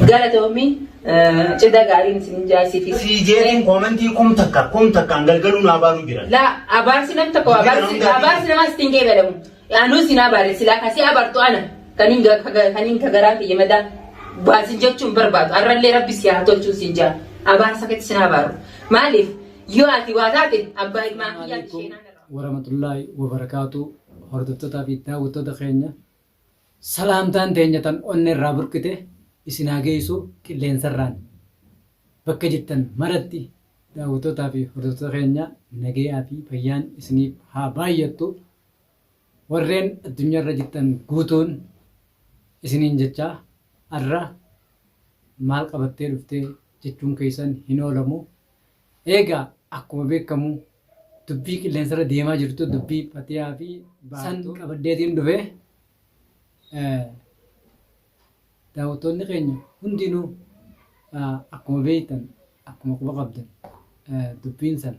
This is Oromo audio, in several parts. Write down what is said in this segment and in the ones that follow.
Galatoomi cidha gaariin isin jaasii fi. Sii jeetiin koomentii kum takka kum takkaan galgaluu naa baaruu jiran. Laa abaarsi nam tokko abaarsi abaarsi namaa sitti hin qeebalamu. Anuu sin abaare silaa kasii abaartu ana kaniin kaniin ka garaan kiyya madaa baasin jechuun barbaadu. Arrallee rabbi si haa tolchuu siin jaa. Abaarsa keetti sin abaaru. Maaliif yoo ati waa taate abbaa ilmaan kiyyaa alaikum isheenaa narra. warahmatullaahi wabarakaatu hordoftootaa fi daawwattoota keenya salaamtaan teenya tan onne irraa burqite isin haa geessu qilleensarraan bakka jirtan maratti daawwattootaa fi hordoftoota keenya nagayaa fi fayyaan isiniif haa baay'attu warreen addunyaarra jirtan guutuun isiniin jecha arra maal qabattee dhuftee jechuun keessan hin oolamu. Eegaa akkuma beekamu dubbii qilleensarra deemaa jirtu dubbii Fatiyaa fi san qabadheetiin dhufe. Daawwattoonni keenya hundinuu akkuma beektan akkuma quba qabdan dubbiin san.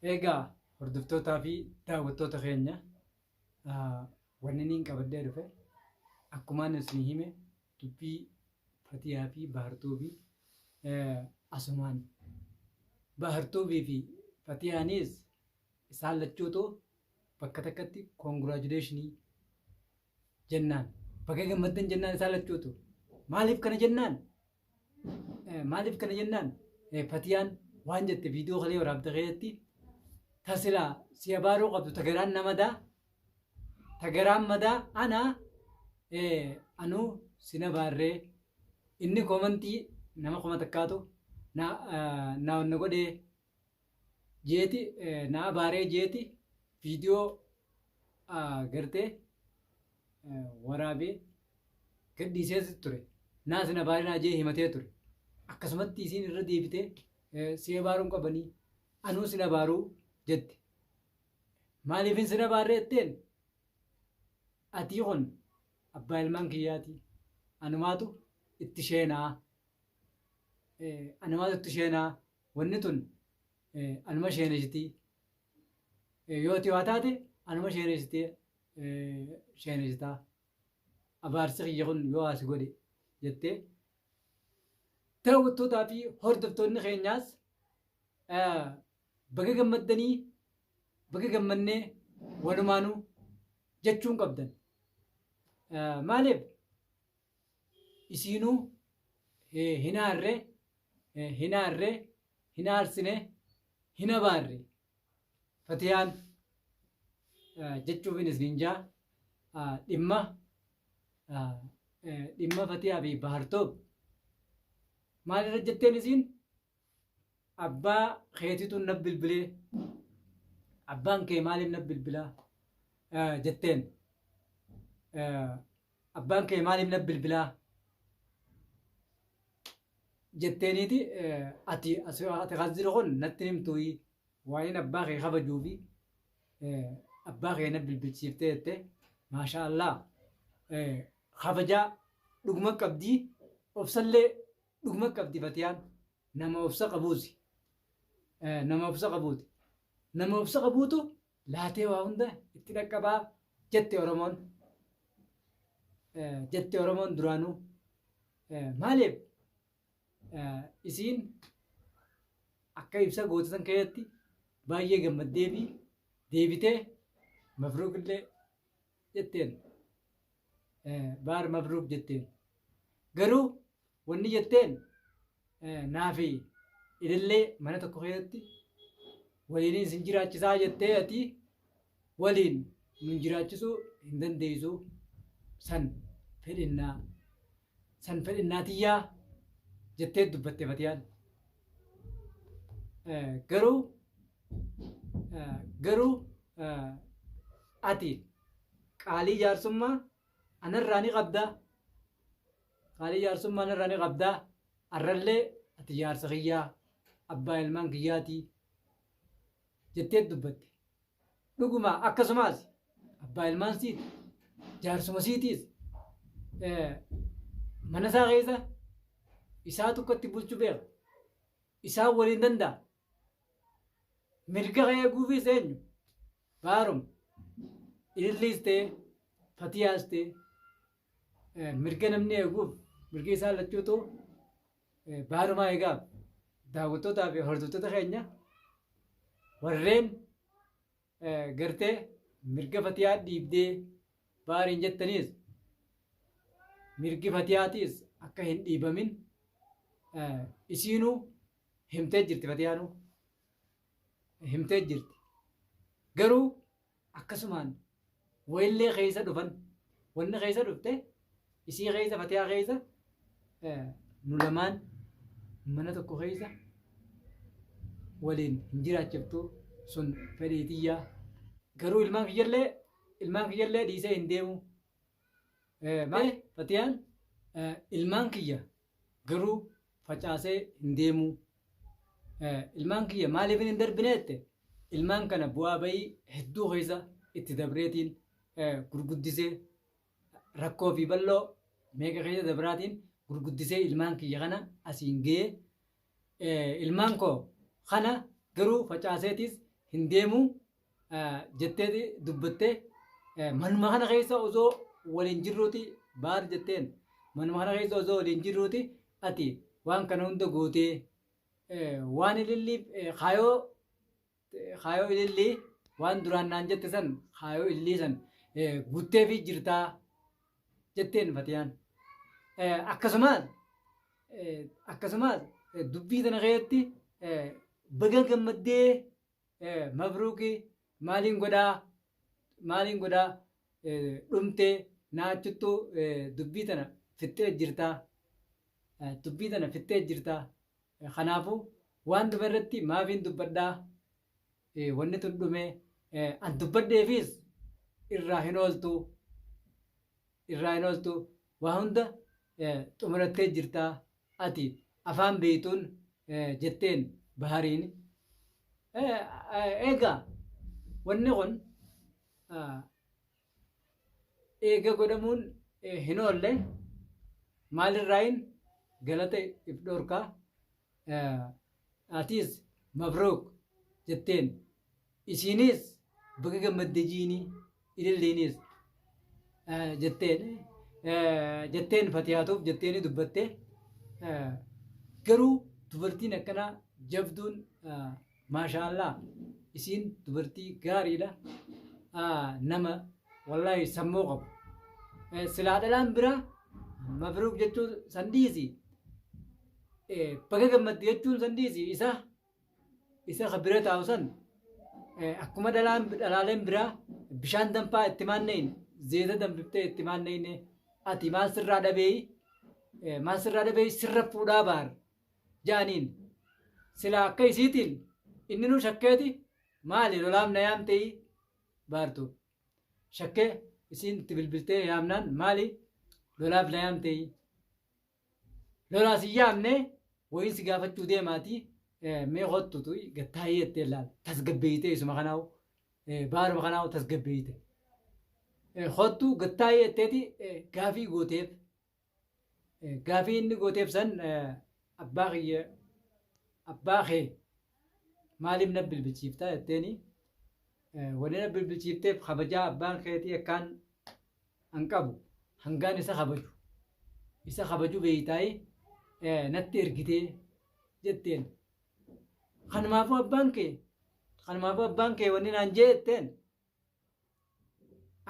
Eegaa hordoftootaa fi daawwattoota keenya wanni niin qabadhee dhufe akkumaan isin hime dubbii Fatiyaa fi Bahartuubi asumaan Bahartuubii fi Fatiyaanis isaan lachuutu bakka takkatti koongiraajuleeshinii jennaan baga gammaddan jennaan isaan lachuutu maaliif kana jennaan maaliif kana jennaan Fatiyaan waan jette viidiyoo kalee waraabde keessatti tasilaa si abaaruu qabdu tagaraan namadaa Tagaraan madaa ana anuu sin abaarree inni koomantii nama kuma takkaatu na na wanna godhee jeeti na abaaree jeeti viidiyoo gartee waraabee gadhiisee ture naa sin abaarinaa jee himatee ture akkasumatti isiin irra deebitee si abaaruun qabanii anuu sin abaaruu jette. Maaliifin sin abaarre jetteen? Atii kun abbaa ilmaan kiyyaati. Anumaatu itti sheenaa. Anumaatu itti sheenaa. Wanni tun anuma sheenesitii. Yoo ati waa taate anuma sheenesitee sheenesitaa. Abaarsi kiyya kun yoo asi godhe jettee daawwattootaa fi hordoftoonni keenyaas Baga gammaddanii baga gammannee walumaanuu jechuun qabdan. Maaliif isiinuu hin aarre hin aarre hin aarsine hin abaarre fatiyaan jechuufin isiniin jaa dhimma dhimma fatiyaa fi bahartoob maal irra jetteen isiin Abbaa keetitu na bilbilee abbaan kee maaliif na bilbilaa jetteen abbaan kee maaliif na bilbilaa jetteeniiti ati ati kan jiru kun natti himtuuyi waa'een abbaa kee kabajuufi abbaa kee na bilbilchiiftee jette maasha Allah kabajaa dhuguma qabdii obsallee Dhuguma qabdi Fatiyaan nama obsa qabuuti. Nama obsa qabuuti. Nama obsa qabuutu laatee waa hunda itti dhaqqabaa jette Oromoon. Jette Oromoon duraanuu. Maaliif isiin akka ibsa goote san keessatti baay'ee gammaddee fi deebitee mabruuk illee jetteen. Baar mabruuk jetteen. Garuu wanni jetteen naa fi ilillee mana tokko keessatti waliin isin jiraachisaa jettee ati waliin nun jiraachisuu hin dandeessu san fedhinnaa san fedhinnaa tiyyaa jettee dubbatte Fatiyaan. Garuu garuu ati qaalii jaarsummaa anarraa ni qabda qaalii jaarsummaa anarraa ni qabda arrallee ati jaarsa kiyyaa abbaa ilmaan kiyyaatii jettee dubbatte. Dhuguma akkasumas abbaa ilmaan siiti jaarsuma siitiis mana isaa keessa isaa tokkotti bulchu beeka. Isaan waliin danda'a. Mirga kee eeguufis eenyu? Baaruma. Ililliis ta'e, Fatiyaas ta'e, mirga namni eeguuf Mirgi isaan lachuutu baarumaa eegaaf daawwattootaa fi hordoftoota keenya warreen gartee mirga Fatiyaa dhiibdee baariin jettaniis mirgi Fatiyaatiis akka hin dhiibamin isiinuu himtee jirti Fatiyaanuu himtee jirti. Garuu akkasumaan wayillee keessa dhufan wanni keessa dhufte isii keessa Fatiyaa keessa nu lamaan mana tokko keessa waliin hin jiraachiftu sun fedhii tiyyaa. Garuu ilmaan kiyyallee ilmaan kiyyallee dhiisee hin deemu. Maal Fatiyaan ilmaan kiyya garuu facaasee hin deemu. Ilmaan kiyya maaliif hin darbine jette ilmaan kana bu'aa ba'ii hedduu keessa itti dabreetiin gurguddisee rakkoo fi bal'oo meeqa keessa dabraatiin gurguddisee ilmaan kiyya kana asiin ga'ee ilmaan koo kana garuu facaaseetiis hin deemu jetteeti dubbattee manuma kana keessa osoo waliin jirruuti baar jetteen manuma kana keessa osoo waliin jirruuti ati waan kana hunda gootee waan ililliif kaayoo kaayoo ilillii waan duraan naan jette san kaayoo ilillii san guutteefii jirtaa jetteen Fatiyaan. Akkasumas akkasumas dubbii tana keessatti baga gammaddee mabruuki maaliin godhaa maaliin godhaa dhumtee naachuttuu dubbii tana fixxee jirtaa dubbii tana fixxee jirtaa kanaafuu waan dhume irratti maafiin dubbadhaa wanni tun dhume an dubbadheefis irraa hin ooltu irraa hin ooltu waa hunda xumurattee jirtaa ati afaan beeytuun jetteen Bahariin. Egaa wanni kun eega godhamuun hin oolle maalirraayin galata if dhorkaa atiis mabruuk jetteen isiinis baga gammadde jiini ililliinis jetteen jetteen Fatiyaatuuf jetteeni dubbatte. Garuu dubartiin akkanaa jabduun maashaallaa isiin dubartii gaariidha nama wallaahi sammuu qabu. Silaa dhalaan biraa mabruuk jechuun san dhiisi baga gammadde jechuun san dhiisi isa isa ka bira taa'u san akkuma dhalaan dhalaaleen biraa bishaan danfaa itti maanneen zeeta danfiftee itti maanneen ati maal sirraa dhabeeyi maal sirraa dhabeeyi sirra fuudhaa baar jaaniin silaa akka isiitiin inni nu shakkeeti maali lolaaf na yaamteeyi baartu shakkee isiin itti bilbiltee yaamnaan maali lolaaf na yaamteeyi lolaa si yaamne wayiin si gaafachuu deemaati mee kottutu gattaayee jettee laal tasgabbeeyitee isuma kanaawu baaruma kanaawu tasgabbeeyite kottu gattaayee jetteeti gaafii gooteef gaafii inni gooteef san abbaa kiyya abbaa kee maaliif na bilbilchiiftaa jetteeni wanni na bilbilchiifteef kabajaa abbaan keetii akkaan an qabu hangaan isa kabaju isa kabaju beeytaayi natti ergitee jetteen. Kanumaafuu abbaan kee kanumaafuu abbaan kee wanni naan jee jetteen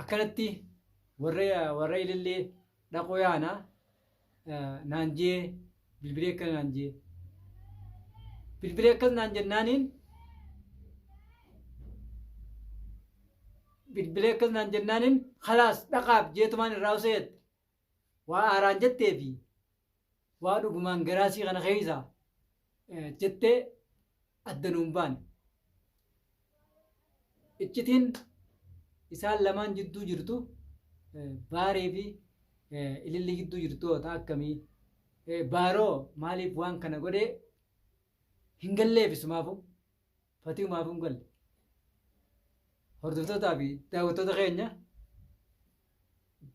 akkanatti warra warra ilillee dhaquu yaana naan jee bilbilee akkana naan jee bilbilee akkas naan jennaaniin bilbilee akkas naan jennaaniin khalaas dhaqaaf jeetumaan irraa usee jette waa aaraan jettee fi waa dhugumaan garaasii kana keessa jettee adda nuun baane. Iccitiin isaan lamaan jidduu jirtu Baaree fi Ilillii gidduu jirtu ta'a akkamii? Baaroo maaliif waan kana godhee hin galleef isumaafuu Fatihumaafuu hin galle. Hordoftootaa fi daawwattoota keenya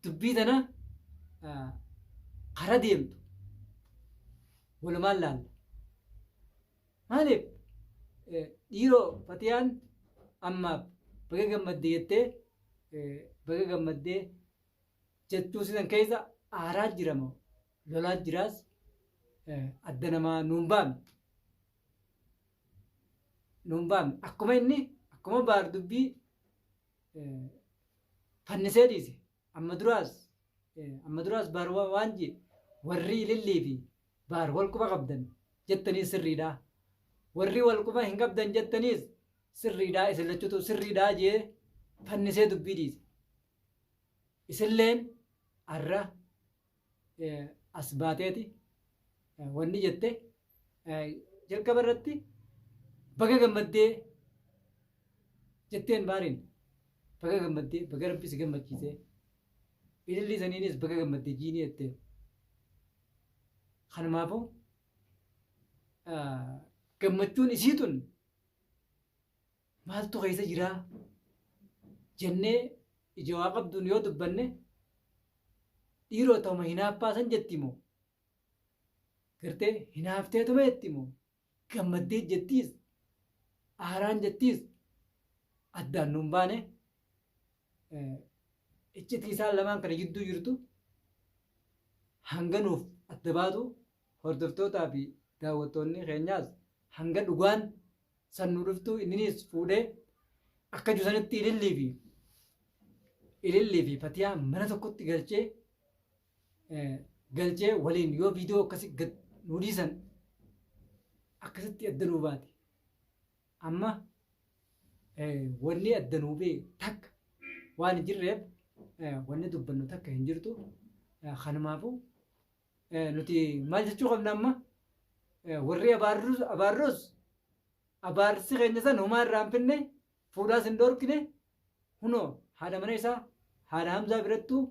dubbii tana kara deemtu walumaan laalla. Maaliif dhiiroo Fatiyaan ammaaf baga gammadde jettee baga gammaddee jechuu sisan keessa aaraa jira moo lolaa jiraas adda namaa nuun baafne. Nuun baafne. Akkuma inni akkuma baar dubbii fannisee dhiise. Amma duraas amma duraas baar waan jee warri ilillii fi baar wal quba qabdan jettaniis sirriidha. Warri wal quba hin qabdan jettaniis sirriidha isin lachuutu sirriidha jee fannisee dubbii dhiise. Isilleen arra as baateeti wanni jette jalqaba irratti baga gammaddee jetteen baariin baga gammaddee baga rabbi si gammachiisee ilillii saniinis baga gammaddee jiinii jetteen. Kanumaafuu gammachuun isii tun maaltu keessa jiraa jennee ija waa qabduun yoo dubbanne dhiiroo ta'uma hinaaffaa san jetti moo gartee hinaafteetuma jetti moo gammaddee jettiis aaraan jettiis addaan nuun baane iccitii isaan lamaan kana gidduu jirtu hanga nuuf adda baatu hordoftootaa fi daawwattoonni keenyaas hanga dhugaan san nu dhuftu inninis fuudhee akka jiru sanitti ilillii fi ilillii fi fatiyaa mana tokkotti galchee galchee waliin yoo viidiyoo akkasi gad nu dhiisan akkasitti adda nuu baate. Amma wanni adda nuu bee takka waan hin jirreef wanni dubbannu takka hin jirtu. Kanumaafuu nuti maal jechuu qabna amma warri abaarrus abaarsi keenya san homaa irraa hin finne fuudhaas hin dhorkine hunoo haadha mana isaa haadha Hamzaa birattuu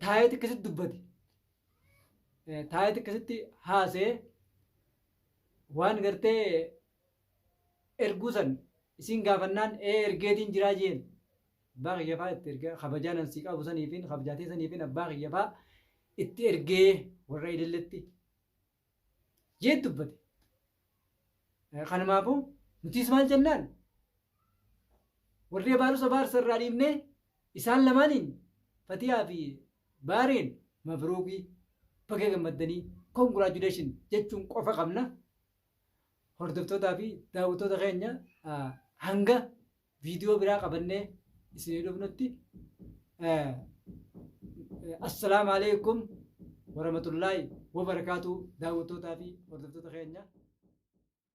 taa'eeti akkasitti dubbate. Taa'eeti akkasitti haasee waan gartee erguu san isiin gaafannaan ee ergeetiin jiraa jeen. Abbaa kiyya faa itti ergee kabajaa nan sii qabu saniifin kabajaatee saniifin abbaa kiyya faa itti ergee warra ililletti jee dubbate. Kanumaafuu nutis maal jennaan warri abaarus abaarsa irraa dhiibnee isaan lamaaniin Fatiyaa fi Baariin mabruukii baga gammaddanii congratulation jechuun qofa qabna. Hordoftootaa fi daawwattoota keenya hanga viidiyoo biraa qabannee isinii dhufnutti assalaamu alaikum warahmatullaahi wabarakaatu daawwattootaa fi hordoftoota keenya.